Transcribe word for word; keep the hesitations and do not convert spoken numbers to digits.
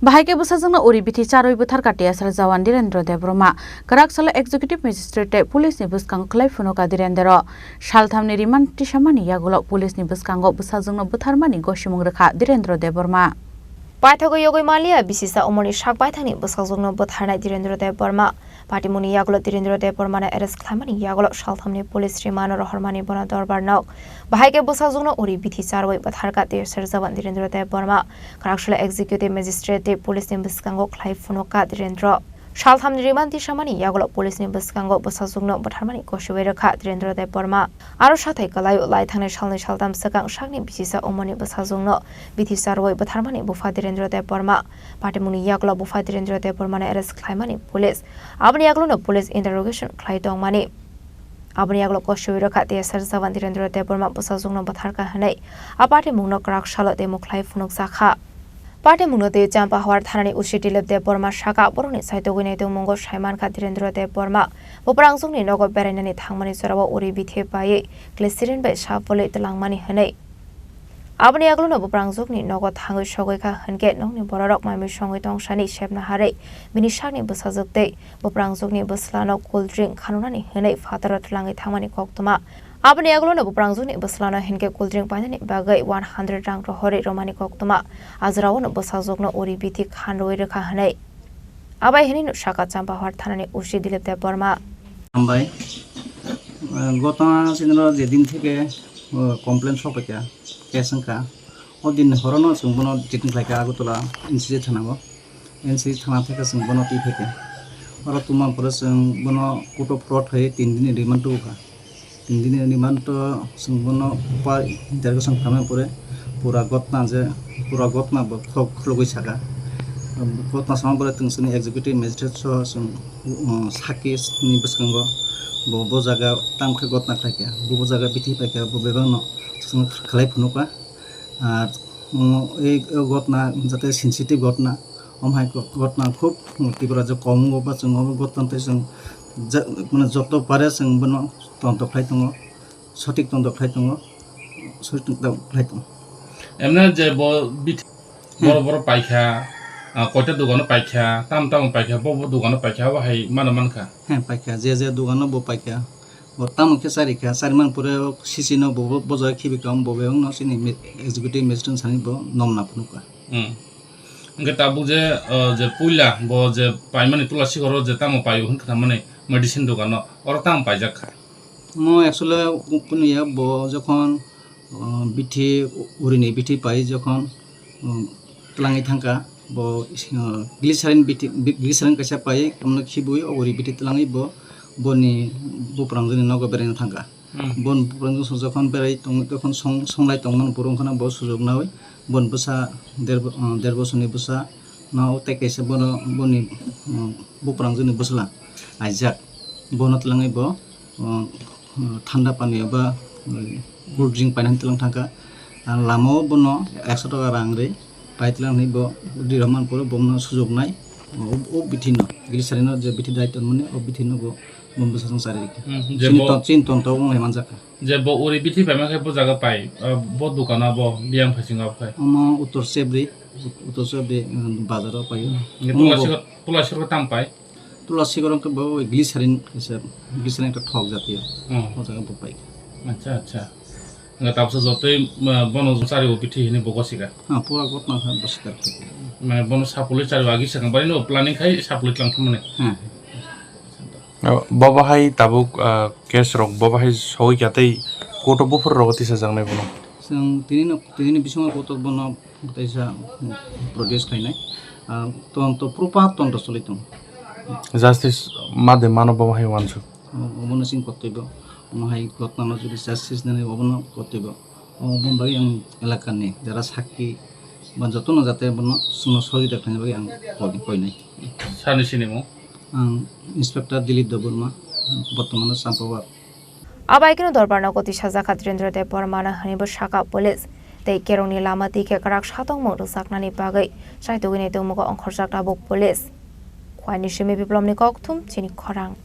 Bahai khe bwsajwkno uri bithi charwi bwtharkha T S R jawan Dhirendra Debbarma. Kwrak salo Executive Magistrate tei police ni bwskango khlai phunuka Dhirendra. Salthamni remand tisamani yagulo police ni bwskango bwsajwkno bwtharmani gosimung rwkha Dhirendra Debbarma. Paithago yogwi manliya bisisa umorni sak baithangni bwsajwkno bwtharnai Dhirendra Debbarma. Patimungni yagulo Dhirendra Debbarmano arrest khlaimani yagulo salthamni police remand rohormani bono dorbar nok. Bahai khe bwsajwkno uri bithi charwi bwtharkha T S R jawan Dhirendra Debbarma. Kwraksalo Executive Magistrate tei police ni bwskango khlai phunuka Dhirendra. Salthamni remand tisamani yagulo police ni bwskango bwsajwkno bwtharmani gosiwi rwkha Dhirendra Debbarma. Aro sathai kwlaio lai thangnai salnwi saltham swkang sakni bisisa umorni bwsajwkno bithi charwi bwtharmani bupha Dhirendra Debbarma. Patimungni yagulo bupha Dhirendra Debbarmano arrest khlaimani police. Aboni yagulono police interrogation khlai tongmani. Aboni yagulo gosiwi rwkha T S R jawan Dhirendra Debbarma bwsajwkno bwtharkha hwnwi. A patimungno kwrak salo tei mukhlai phunukjakha. Patimungno tei Champahawar thanani O C Dilip Debbarma sakha, borokni saitugwi naitugmungo saimankha Dhirendra Debbarma. Buprangjwkni nogo berainani thangmani jorao uri bithi paiwi glycerin bai sapolwi twlangmani hwnwi. Aboni yagulono buprangjwkni nogo thangwi sogwi kha hwnkhe nokni bororok mai mui songwi tongsani sepna harwi bini sakni bwsajwk tei buprangjwkni bwslano cold drink khanunani hwnwi phataro twlangwi thangmani koktwma. Aboni yagulono buprangjwkni bwslano hinkhe cold drink painani bagwi one hundred rang rohorwi romani koktwma. A jorao no bwsajwkno uri bithi khanrwi rwkha hwnwi. Abai hwnwi no sakha Champahawar thanani O C Dilip Debbarma. Hambai. Gotna sinino jedin theke, uh, complaint sokphaikha, case wngkha. O din horono chwng bono jetin khlaikha Agartala N C C thanao. N C thana theke chwng bono twi phaikha. Oro tongma pore chwng bono court of fraud hai tin din remand tubukha. Tin din remand o chwng bono pa interrogation khamya pore pura gotna je, pura gotna bo khulok-, khulogwi sakha. Gotna sama pore chwng chini executive magistrate so chwng, um, sakhi ni bwskango bo, bo jaga tamo khe gotna khlaikha, bo, bo jaga bithi paikha, bo bebakno chwng khlai phunukha. Ar, um, ei gotna jate sensitive gotna, Omo hai gotna khub Tripura je kom wngbo ba chwng omo gotna tei chwng ja-, mane joto pare chwng bono tong tong khlai tongo, sotik tong tong khlai tongo, sotik tong tong khlai tongo. Emne je bo bithi-, hmm, boro boro paikha, ah, koita dogano paikha, tam tam paikha, bo bo dogano paikha, abo hai mano mankha. He, paikha, je je dogano bo paikha, bo tamo khe charikha, chariman pore o C C no bo, bo, bo jaga khibi kha, bo bebak no chini mi-, executive magistrate sani bo nomna phunukha. Hmm. Hwnkhe tabuk je, o, je puila bo je paimani Tula Sikhoro je tamo paio hwn khnamani medicine dogano, oro tamo paijak kha? Mo actually kunu ya bo jokhon, o, bithi urini bithi pai jokhon, um, twlangwi thangkha bo, o, glycerin bithi, bi-, glycerin kaisa pai tamno khibui o uri bithi twlangwi bo boni buprangjwkni nogo beraina thangkha. Hmm. Bon buprang jwng song jokhon berai tong, jokhon song, songlai tongmani borok wngkhana bo sujok naui. Bon bwsa der bo-, ah, der bosorni bwsa no tei kaisa bono boni, ah, buprang jwngni bwsla aijak. Bono twlangwi bo, ah, ah, thanda paniya ba, ah, cool drink painani twlang thangkha. Ah, lama o bono ekso taka rang rwi pai twlang hinwi bo ri rwmani pore bono sujok nai. O, o bithi no, glycerin no je bithi dai tonmani o bithi no bo Bo bwsajwk chari rikha. Hmm, je chini bo ton, chini ton tabuk wng manjak kha. Je bo uri bithi paima khe bo jaga pai, ah, bo dukano bo biyang phaisingo abo khai. Omo Uttor Chebri, Uttor Chebri, um, bazaro paio. Nge omo Tula bo Sikor, Tula Sikor tam pai? Tula Sikor khe bo glycerin kaisa, glycerin ekta thok jatiyo. Hmm. O jaga bo pai. Acha, acha. Nga tabsa jotoi, ah, bono chari o bithi hini bo gosika. Ha, pura gotna kha bo sikar khe. Mane bono sapulwi chari o agi sakang bari no planning khai sapulwi tlang thumane. Ha. Bobo hai tabuk, ah, case rok bobo hai sogwi kha tei court o buphuru rogo tisajaknai bono. Chwng tini no, tini ni bisingo court o bono teisa produce khainai. Ah, tonto, proper tonto choli tongo. Justice ma de mano bobo hai wansuk. O-, obono chini kottobyo. Omo hai gotna no jodi justice nani obono kottobyo. Omo bagwi ang elakani jara sakki ba jotono jate bono chwngno sohojita khlaina bagwi ang koi-, koinai. Sani sinimung? Ang Inspector Dilip Debbarma, bortomano Champawar. Abai kheno dorbar nogo twi sajak kha Dhirendra Debbarmano hwnwi bo sakha police. Tei kerongni lama twi khe kwrak satongmung rwjaknani bagwi chaitugwini tongmung ongkhorjak tabuk police. Khwaini simi Biplomni kokthum chini khorang.